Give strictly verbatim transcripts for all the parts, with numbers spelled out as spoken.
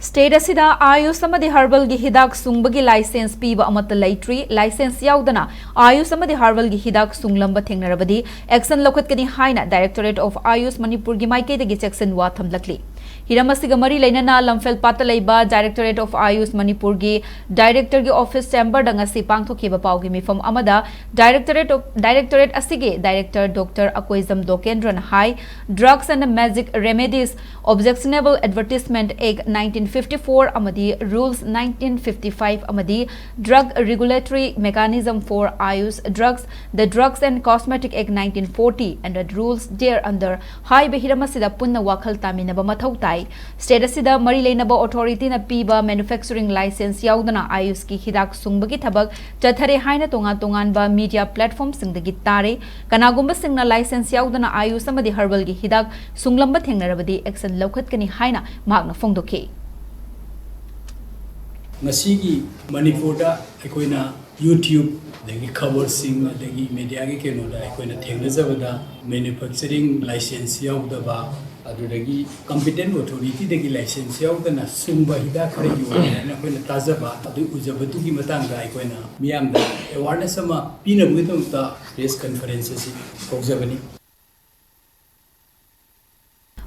State ꯑꯁꯤꯗ ꯑꯥꯌꯨꯁ ꯑꯃꯗꯤ ꯍꯔꯕꯜꯒꯤ ꯍꯤꯗꯥꯛ ꯁꯨꯡꯕꯒꯤ ꯂꯥꯏꯁꯦꯟꯁ ꯄꯤꯕ ꯑꯃꯠꯇ ꯂꯩꯇ꯭ꯔꯤ꯫ ꯂꯥꯏꯁꯦꯟꯁ ꯌꯥꯎꯗꯅ ꯑꯥꯌꯨꯁ ꯑꯃꯗꯤ ꯍꯔꯕꯜꯒꯤ ꯍꯤꯗꯥꯛ ꯁꯨꯡꯂꯝꯕ ꯊꯦꯡꯅꯔꯕꯗꯤ ꯑꯦꯛꯁꯟ ꯂꯧꯈꯠꯀꯅꯤ ꯍꯥꯏꯅ Directorate of Ayush ꯃꯅꯤꯄꯨꯔꯒꯤ ꯃꯥꯏꯀꯩꯗꯒꯤ ꯆꯦꯛꯁꯤꯟꯋꯥ ꯊꯝꯂꯛꯂꯤ꯫ ꯍꯤꯔꯝ ꯑꯁꯤꯒ ꯃꯔꯤ ꯂꯩꯅꯅ ꯂꯝꯐꯦꯜꯄꯥꯠꯇ ꯂꯩꯕ Directorate of Ayush ꯃꯅꯤꯄꯨꯔꯒꯤ Directorꯒꯤ office chamberꯗ ꯉꯁꯤ ꯄꯥꯡꯊꯣꯛꯈꯤꯕ ꯄꯥꯎꯒꯤ ꯃꯤꯐꯝ ꯑꯃꯗ Directorate of, Directorate ꯑꯁꯤꯒꯤ Director Doctor Akoijam ꯗꯣꯀꯦꯟꯗ꯭ꯔꯅ high, Drugs and Magic Remedies Objectionable Advertisement Act nineteen fifty-four ꯑꯃꯗꯤ Rules nineteen fifty-five ꯑꯃꯗꯤ Drug Regulatory Mechanism for Ayush Drugs, the Drugs and Cosmetic Act nineteen forty and the rules thereunder ꯍꯥꯏꯕ ꯍꯤꯔꯝ ꯑꯁꯤꯗ ꯄꯨꯟꯅ ꯋꯥꯈꯜ ꯇꯥꯃꯤꯟꯅꯕ ꯃꯊꯧ ꯇꯥꯏ꯫ State ꯑꯁꯤꯗ ꯃꯔꯤ ꯂꯩꯅꯕ authorityꯅ ꯄꯤꯕ manufacturing license ꯌꯥꯎꯗꯅ ꯑꯥꯌꯨꯁꯀꯤ ꯍꯤꯗꯥꯛ ꯁꯨꯡꯕꯒꯤ ꯊꯕꯛ ꯆꯠꯊꯔꯦ ꯍꯥꯏꯅ ꯇꯣꯉꯥꯟ ꯇꯣꯉꯥꯟꯕ media platformꯁꯤꯡꯗꯒꯤ ꯇꯥꯔꯦ꯫ ꯀꯅꯥꯒꯨꯝꯕꯁꯤꯡꯅ license ꯌꯥꯎꯗꯅ ꯑꯥꯌꯨꯁ ꯑꯃꯗꯤ ꯍꯔꯕꯜꯒꯤ ꯍꯤꯗꯥꯛ ꯁꯨꯡꯂꯝꯕ ꯊꯦꯡꯅꯔꯕꯗꯤ action ꯂꯧꯈꯠꯀꯅꯤ ꯍꯥꯏꯅ ꯃꯍꯥꯛꯅ ꯐꯣꯡꯗꯣꯛꯈꯤ꯫ ꯉꯁꯤꯒꯤ ꯃꯅꯤꯄꯨꯔꯗ ꯑꯩꯈꯣꯏꯅ YouTube ꯑꯗꯒꯤ ꯈꯕꯔꯁꯤꯡ ꯑꯗꯒꯤ mediaꯒꯤ ꯀꯩꯅꯣꯗ ꯑꯩꯈꯣꯏꯅ ꯊꯦꯡꯅꯖꯕꯗ manufacturing license ꯌꯥꯎꯗꯕ, ꯑꯗꯨꯗꯒꯤ competent authorityꯗꯒꯤ license ꯌꯥꯎꯗꯅ ꯁꯨꯡꯕ ꯍꯤꯗꯥꯛ ꯈꯔ ꯌꯣꯜꯂꯦ ꯍꯥꯏꯅ ꯑꯩꯈꯣꯏꯅ ꯇꯥꯖꯕ, ꯑꯗꯨ ꯎꯖꯕꯗꯨꯒꯤ ꯃꯇꯥꯡꯗ ꯑꯩꯈꯣꯏꯅ ꯃꯤꯌꯥꯝꯗ awareness ꯑꯃ ꯄꯤꯅꯕꯒꯤꯗꯃꯛꯇ press conference ꯑꯁꯤ ꯀꯧꯖꯕꯅꯤ꯫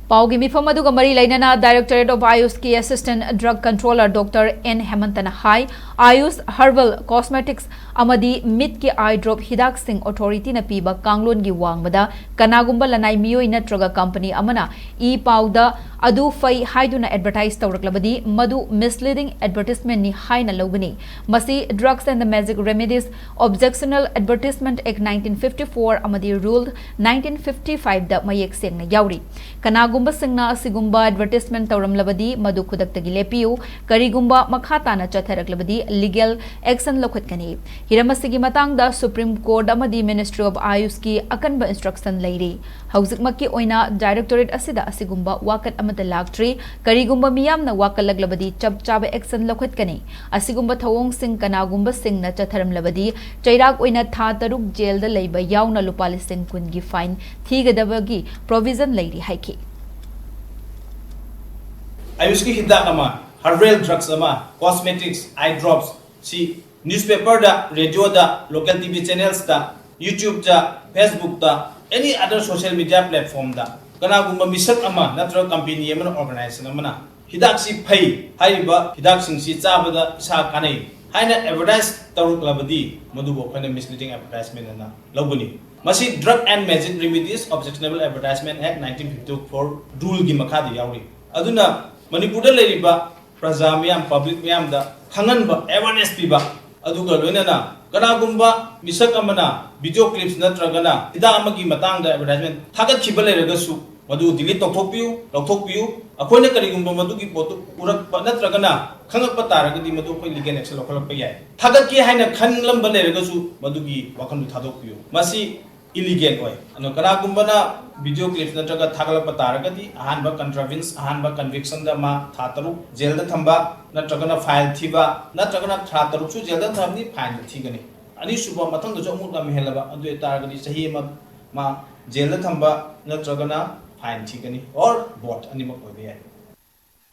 ꯄꯥꯎꯒꯤ ꯃꯤꯐꯝ ꯑꯗꯨꯒ ꯃꯔꯤ ꯂꯩꯅꯅ Directorate of Ayushꯀꯤ Assistant Drug Controller Doctor N ꯍꯦꯃꯟꯇꯅ high, ꯑꯥꯌꯨꯁ herbal cosmetics ꯑꯃꯗꯤ ꯃꯤꯠꯀꯤ eye drop ꯍꯤꯗꯥꯛꯁꯤꯡ authorityꯅ ꯄꯤꯕ ꯀꯥꯡꯂꯣꯟꯒꯤ ꯋꯥꯡꯃꯗ ꯀꯅꯥꯒꯨꯝꯕ ꯂꯅꯥꯏ ꯃꯤꯑꯣꯏ ꯅꯠꯇ꯭ꯔꯒ company ꯑꯃꯅ ꯏ ꯄꯥꯎꯗ ꯑꯗꯨ ꯐꯩ ꯍꯥꯏꯗꯨꯅ advertise ꯇꯧꯔꯛꯂꯕꯗꯤ ꯃꯗꯨ misleading advertisementꯅꯤ ꯍꯥꯏꯅ ꯂꯧꯒꯅꯤ꯫ ꯃꯁꯤ Drugs and Magic Remedies Objectionable Advertisement Act nineteen fifty-four ꯑꯃꯗꯤ Rule nineteen fifty-fiveꯗ ꯃꯌꯦꯛ ꯁꯦꯡꯅ ꯌꯥꯎꯔꯤ꯫ ꯀꯅꯥꯒꯨꯝꯕꯁꯤꯡꯅ ꯑꯁꯤꯒꯨꯝꯕ advertisement ꯇꯧꯔꯝꯂꯕꯗꯤ ꯃꯗꯨ ꯈꯨꯗꯛꯇꯒꯤ ꯂꯦꯞꯄꯤꯌꯨ꯫ ꯀꯔꯤꯒꯨꯝꯕ ꯃꯈꯥ ꯇꯥꯅ ꯆꯠꯊꯔꯛꯂꯕꯗꯤ legal action ꯂꯧꯈꯠꯀꯅꯤ꯫ ꯍꯤꯔꯝ ꯑꯁꯤꯒꯤ ꯃꯇꯥꯡꯗ Supreme Court ꯑꯃꯗꯤ Ministry of Ayushꯀꯤ ꯑꯀꯟꯕ instruction ꯂꯩꯔꯤ꯫ ꯍꯧꯖꯤꯛꯃꯛꯀꯤ ꯑꯣꯏꯅ Directorate ꯑꯁꯤꯗ ꯑꯁꯤꯒꯨꯝꯕ ꯋꯥꯀꯠ ꯑꯃꯠꯇ ꯂꯥꯛꯇ꯭ꯔꯤ꯫ ꯀꯔꯤꯒꯨꯝꯕ ꯃꯤꯌꯥꯝꯅ ꯋꯥꯀꯠꯂꯛꯂꯕꯗꯤ ꯆꯞ ꯆꯥꯕ action ꯂꯧꯈꯠꯀꯅꯤ꯫ ꯑꯁꯤꯒꯨꯝꯕ ꯊꯧꯑꯣꯡꯁꯤꯡ ꯀꯅꯥꯒꯨꯝꯕꯁꯤꯡꯅ ꯆꯠꯊꯔꯝꯂꯕꯗꯤ ꯆꯩꯔꯥꯛ ꯑꯣꯏꯅ ꯊꯥ ꯇꯔꯨꯛ ꯖꯦꯜꯗ ꯂꯩꯕ ꯌꯥꯎꯅ ꯂꯨꯄꯥ ꯂꯤꯁꯤꯡ ꯀꯨꯟꯒꯤ fine ꯊꯤꯒꯗꯕꯒꯤ provision ꯂꯩꯔꯤ ꯍꯥꯏꯈꯤ꯫ ꯑꯌꯨꯁꯀꯤ ꯍꯤꯗꯥꯛ ꯑꯃ, herbal drugs ꯑꯃ, cosmetics, eye drops ꯁꯤ newspaperꯗ, radioꯗ, local TV channelsꯇ, YouTubeꯇ, Facebookꯇ, any other social media platformꯗ ꯀꯅꯥꯒꯨꯝꯕ ꯃꯤꯁꯛ ꯑꯃ ꯅꯠꯇ꯭ꯔꯒ company ꯑꯃꯅ, organization ꯑꯃꯅ ꯍꯤꯗꯥꯛꯁꯤ ꯐꯩ, ꯍꯥꯏꯔꯤꯕ ꯍꯤꯗꯥꯛꯁꯤꯡꯁꯤ ꯆꯥꯕꯗ ꯏꯁꯥ ꯀꯥꯟꯅꯩ ꯍꯥꯏꯅ advertise ꯇꯧꯔꯛꯂꯕꯗꯤ ꯃꯗꯨꯕꯨ ꯑꯩꯈꯣꯏꯅ misleading advertisement ꯑꯅ ꯂꯧꯒꯅꯤ꯫ ꯃꯁꯤ Drug and Magic Remedies Objectionable Advertisement Act nineteen fifty four ruleꯒꯤ ꯃꯈꯥꯗ ꯌꯥꯎꯔꯤ꯫ ꯑꯗꯨꯅ ꯃꯅꯤꯄꯨꯔꯗ ꯂꯩꯔꯤꯕ ꯄ꯭ꯔꯖꯥ ꯃꯤꯌꯥꯝ, public ꯃꯤꯌꯥꯝꯗ ꯈꯪꯍꯟꯕ, awareness ꯄꯤꯕ, ꯑꯗꯨꯒ ꯂꯣꯏꯅꯅ ꯀꯅꯥꯒꯨꯝꯕ ꯃꯤꯁꯛ ꯑꯃꯅ video clips ꯅꯠꯇ꯭ꯔꯒꯅ ꯍꯤꯗꯥꯛ ꯑꯃꯒꯤ ꯃꯇꯥꯡꯗ advertisement ꯊꯥꯒꯠꯈꯤꯕ ꯂꯩꯔꯒꯁꯨ ꯃꯗꯨ delete ꯇꯧꯊꯣꯛꯄꯤꯌꯨ, ꯂꯧꯊꯣꯛꯄꯤꯌꯨ꯫ ꯑꯩꯈꯣꯏꯅ ꯀꯔꯤꯒꯨꯝꯕ ꯃꯗꯨꯒꯤ ꯄꯣꯠꯇꯨ ꯎꯔꯛꯄ ꯅꯠꯇ꯭ꯔꯒꯅ ꯈꯪꯉꯛꯄ ꯇꯥꯔꯒꯗꯤ ꯃꯗꯨ ꯑꯩꯈꯣꯏ legal action ꯂꯧꯈꯠꯂꯛꯄ ꯌꯥꯏ꯫ ꯊꯥꯒꯠꯀꯦ ꯍꯥꯏꯅ ꯈꯟꯂꯝꯕ ꯂꯩꯔꯒꯁꯨ ꯃꯗꯨꯒꯤ ꯋꯥꯈꯜꯗꯨ ꯊꯥꯗꯣꯛꯄꯤꯌꯨ꯫ ꯃꯁꯤ illegal ꯑꯣꯏ꯫ ꯑꯗꯣ ꯀꯅꯥꯒꯨꯝꯕꯅ video clips ꯅꯠꯇ꯭ꯔꯒ ꯊꯥꯒꯠꯂꯛꯄ ꯇꯥꯔꯒꯗꯤ ꯑꯍꯥꯟꯕ contravene, ꯑꯍꯥꯟꯕ convictionꯗ ꯃꯥ ꯊꯥ ꯇꯔꯨꯛ ꯖꯦꯜꯗ ꯊꯝꯕ ꯅꯠꯇ꯭ꯔꯒꯅ fine ꯊꯤꯕ, ꯅꯠꯇ꯭ꯔꯒꯅ ꯊꯥ ꯇꯔꯨꯛꯁꯨ ꯖꯦꯜꯗ ꯊꯝꯃꯤ, fineꯁꯨ ꯊꯤꯒꯅꯤ꯫ ꯑꯅꯤꯁꯨꯕ ꯃꯊꯪꯗꯁꯨ ꯑꯃꯨꯛ ꯂꯝꯍꯦꯜꯂꯕ, ꯑꯗꯨ ꯑꯣꯏꯇꯥꯔꯒꯗꯤ ꯆꯍꯤ ꯑꯃ ꯃꯥ ꯖꯦꯜꯗ ꯊꯝꯕ ꯅꯠꯇ꯭ꯔꯒꯅ fine ꯊꯤꯒꯅꯤ, or both, ꯑꯅꯤꯃꯛ ꯑꯣꯏꯕ ꯌꯥꯏ꯫